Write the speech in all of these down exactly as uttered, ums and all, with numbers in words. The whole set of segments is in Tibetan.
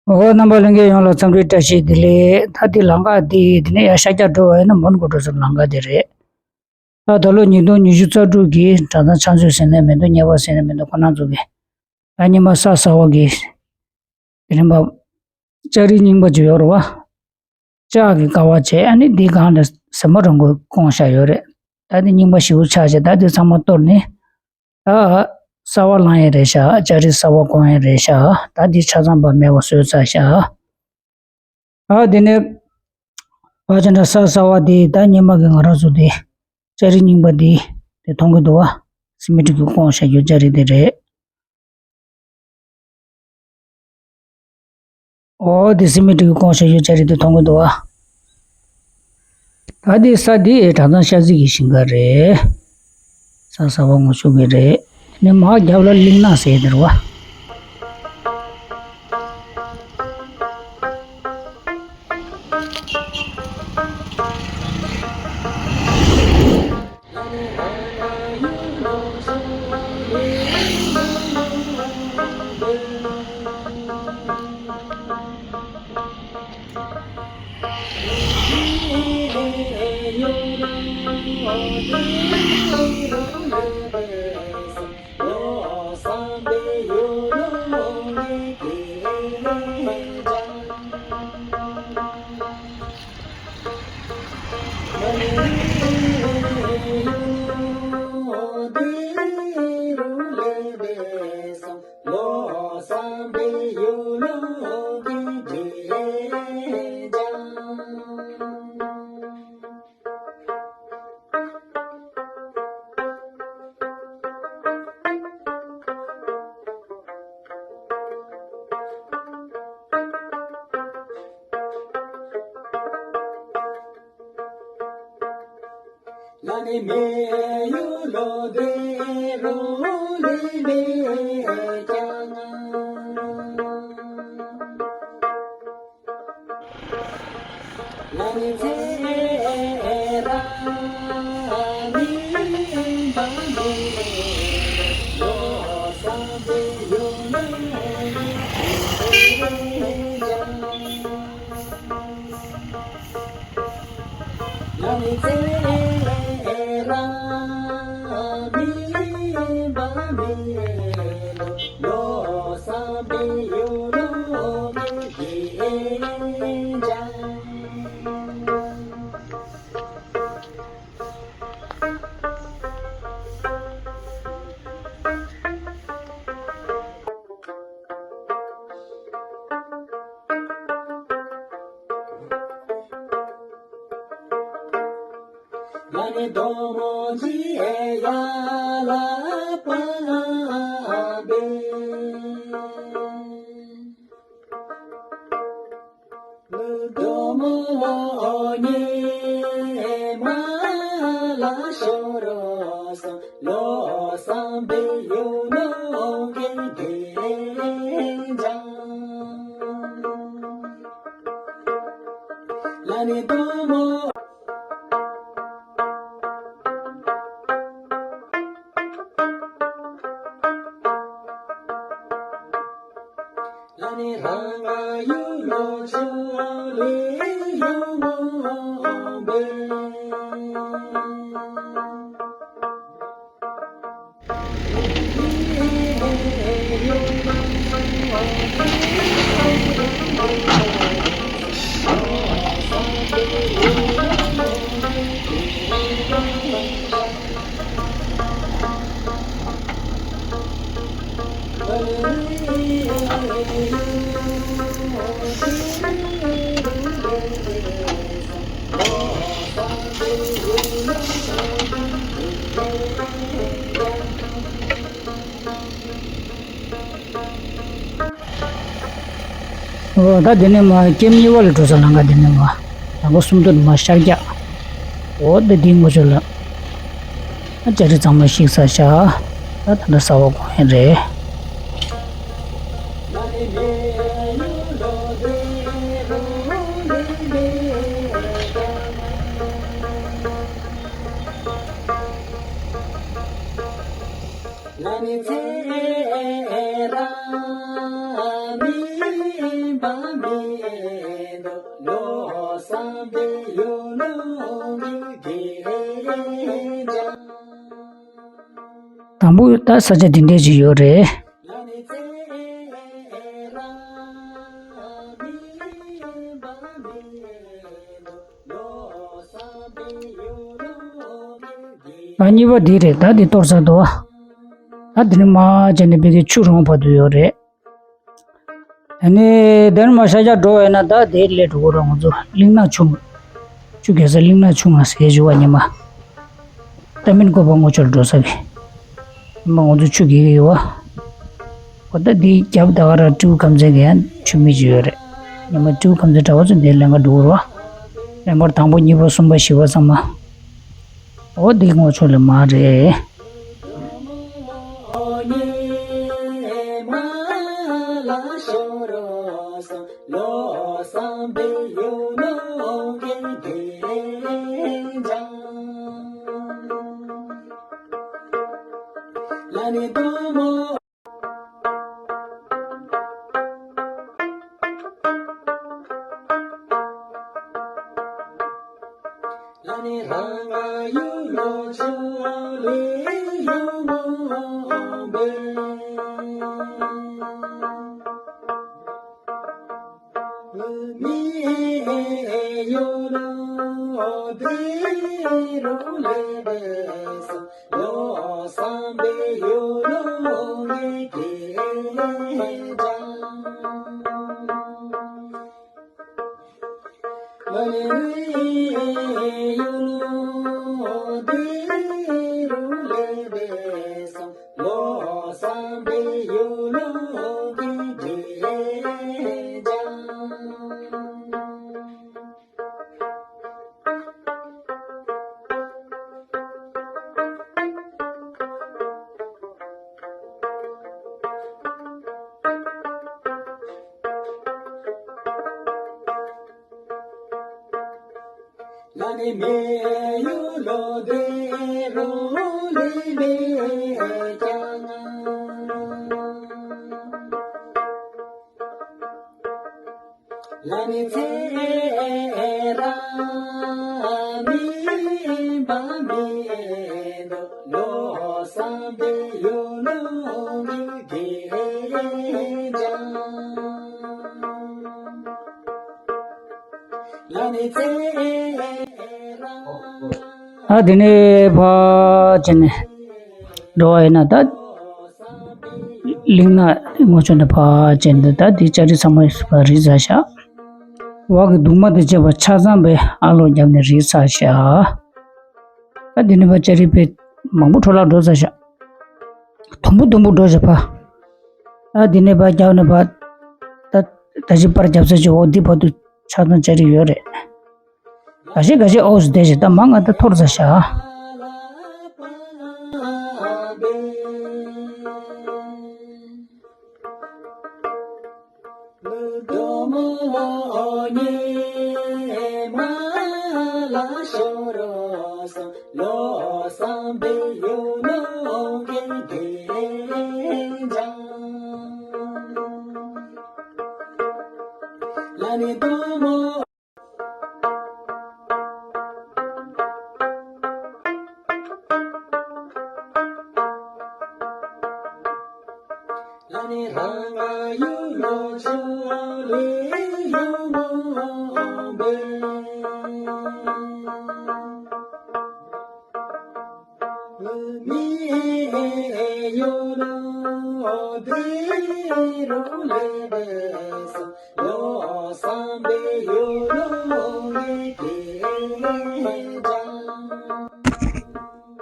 འོ། རྣམ་པ་ལྷན་རྒྱས་ཡོངས་ལ་འཚམས་འདྲི་བཀྲ་ཤིས་བདེ་ལེགས། ད་འདི་ལམ་ཁ་འདི་དེ་ནས་ཡར་ཤར་རྒྱག་འགྲོ་བ་ཡིན་ན་མོན་གྷོ་འགྲོ་ས་ལམ་ཁ་དེ་རེད། ད་ད་ལོ་ཉིས་སྟོང་ཉི་ཤུ་རྩ་དྲུག་གི་གྲྭ་ཚང་ཕྱག་མཛོད་ཟེར་ནས་མི་འདུག། གཉེར་པ་ཟེར་ནས་མི་འདུག། ཁོ་རང་ཚོ་གི་ད་ཉི་མ་ས་གསར་པ་གི་དེ་རིམ་པ་ལྕགས་རི་རྙིང་པ་ཅིག་ཡོད་རེད་བ། ལྕགས་ཀྱི་ཀ་བ་བྱས། ཨ་ནི་འདི་སྒང་ལ་ཟེ་མོ་རང་མགོ་བསྐོངས་བཞག་ཡོད་རེད། ད་འདི་རྙིང་པ་ཞེ་པོ་ཆགས་བྱས། ད་འདི་ཚང་མ་གཏོར་ནས་ད་གསར་པ་བསླངས་ཡས་རེད་ཤག། ལྕགས་རི་གསར་པ་བསྐོང་ཡས་རེད་ཤག། ད་འདི་ཆ་ཚང་པ་མེད་པ་བཟོས་ཚར་ཤག། ཨ། དེ་ནས་ཕར་ཕྱིན་དྲ་ས་གསར་པ་འདི་ད་སྔོན་མ་གི་ང་རང་ཚོ་འདི་ལྕགས་རི་རྙིང་པ་འདི་དེ་མཐོང་གི་འདུག་བ། སི་མེ་ཊི་གི་བསྐོངས་བཞག་རྒྱུ་ལྕགས་རི་དེ་རེད། འོ། དེ་སི་མེ་ཊི་གི་བསྐོངས་བཞག་རྒྱུ་ལྕགས་རི་དེ་མཐོང་གི་འདུག་བ། ད་འདི་ས་འདི་གྲྭ་ཚང་ཤར་རྩེ་གི་ཞིང་ཁ་རེད། ས་གསར་པ་ངོ་ཤུགས་ཀྱི་རེད། དེ་ནས་མར་རྒྱབ་ལ་གླིང་ནག་ཟེར་དེ་རེད་བ། འོ། ད་དེ་ནས་མར་ཀེམ་གཉིས་པ་ལ་འགྲོ་ས་ལམ་ཁ་དེ་ནས་མར་ལམ་ཁ་སུམ་མདོ་ནས་མར་ཤར་རྒྱག། འོ། ད་འདིའི་ངོས་ཕྱོགས་ལ་ལྕགས་རི་གཙང་མ་བཤིག་ས་ཤག། ད་ད་ལྟ་གསར་པ་བསྐོང་ཡས་རེད། དང་པོ་ད་ས་ཆ་འདི་འདྲས་ཅིག་ཡོད་རེད། ཨ་གཉིས་པ་འདི་རེད། ད་འདི་གཏོར་ས་འདུག་བ། ད་འདི་ནས་མར་བྱས་ནས་ཕ་གི་ཆུ་རོང་བར་དུ་ཡོད་རེད། ཨ་ནི་དེར་མར་ཤར་རྒྱག་འགྲོ་བས་ན་ད་དེ་སླེབས་འགྲོ་གི་རེད། ང་ཚོ་གླིང་ནག་ཆུ། ཆུ་རྒྱག་ས་གླིང་ནག་ཆུ་ང་ཟེར་བྱུང་བ་ཉི་མ། ཏཱ་མིན་གོ་པ་སྔོ་ཕྱོགས་ལ་འགྲོ་ས་གི། ཉི་མ་ང་ཚོ་ཆུ་རྒྱག་གི་ཡོད་བ། གོ་ད་འདི་རྒྱབ་ད་ག་ར་སྤྲེའུ་ཁམས་ཚན་གི་ཡང་ཆུ་མིག་ཅིག་ཡོད་རེད། ཉི་མ་སྤྲེའུ་ཁམས་ཚན་གྲྭ་པ་ཚོ་འདིར་ལེན་ག་འགྲོ་གི་རེད་བ། ལེན་པར་དང་པོ་གཉིས་པ་གསུམ་པ་བཞི་པ་ཚང་མ། འོ་འདི་སྔོ་ཕྱོགས་ལ་མར་རེད། ཨ་དེ་ནས་ཕར་བྱས་ནས་འགྲོ་བ་ཡིན་ན་ད། གླིང་ནག་སྔོ་ཕྱོགས་ནས་ཕར་བྱས་ནས་ད་འདི་ལྕགས་རི་ཚང་མ་ཕར་རིལ་ཚར་ཤག་འོག་གི་གདུང་མ་དང་བཅས་པ་ཆ་ཚང་པའི་ཨ་ལོ་བརྒྱབ་ནས་རིལ་ཚར་ཤག་ད་འདི་ནས་ཕར་ལྕགས་རི་དཔེ་མང་པོ་འཕྲོ་བརླག་འགྲོ་ཚར་ཤག་དུམ་བུ་དུམ་བུ་འགྲོ་ཤག་ཕར། ད་འདི་ནས་ཕར་རྒྱབ་ནས་ཕར། ད་ད་ཅི་པར་རྒྱབ་ས་ཅིག་འོག་འདི་བར་དུ་ཆ་ཚང་ལྕགས་རི་ཡོད་རེད། ག་ཤེད་ག་ཤེད་ཨོ་སི་བསྡད་ཤག་ད་མ་ང་ད་འཐོར་ཚར་ཤག་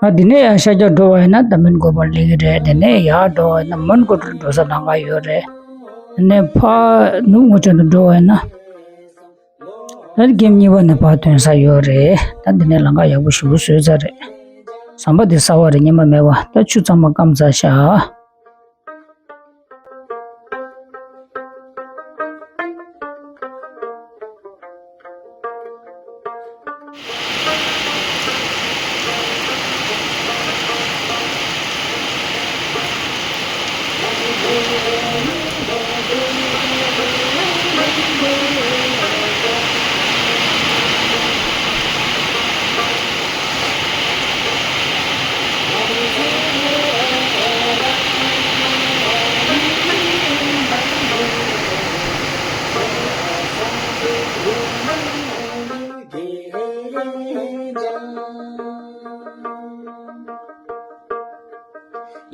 ཨ་དེ་ནས་ཡར་ཤར་རྒྱག་འགྲོ་བ་ཡིན་ན་ཏཱ་མིན་གོ་པར་སླེབས་ཀྱི་རེད། དེ་ནས་ཡར་འགྲོ་བ་ཡིན་ན་མོན་གྷོ་ཊར་འགྲོ་ས་ལམ་ཁ་ཡོད་རེད། དེ་ནས་ཕར་ནུབ་སྔོ་ཕྱོགས་ནས་འགྲོ་བ་ཡིན་ན། ད་ཀེམ་གཉིས་པ་ནས་ཕར་ཐོན་ས་ཡོད་རེད། ད་འདི་ནས་ལམ་ཁ་ཡག་པོ་ཞེ་པོ་བཟོས་ཚར་རེད། ཟམ་པ་འདི་གསར་པ་རེད། སྔོན་མ་མེད་པ། ད་ཆུ་ཚང་མ་སྐམ་ཚར་ཤག་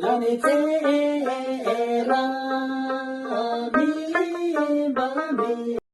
ལ་ནི་ཚེ་རང་མི་ཡིན་པ་མི།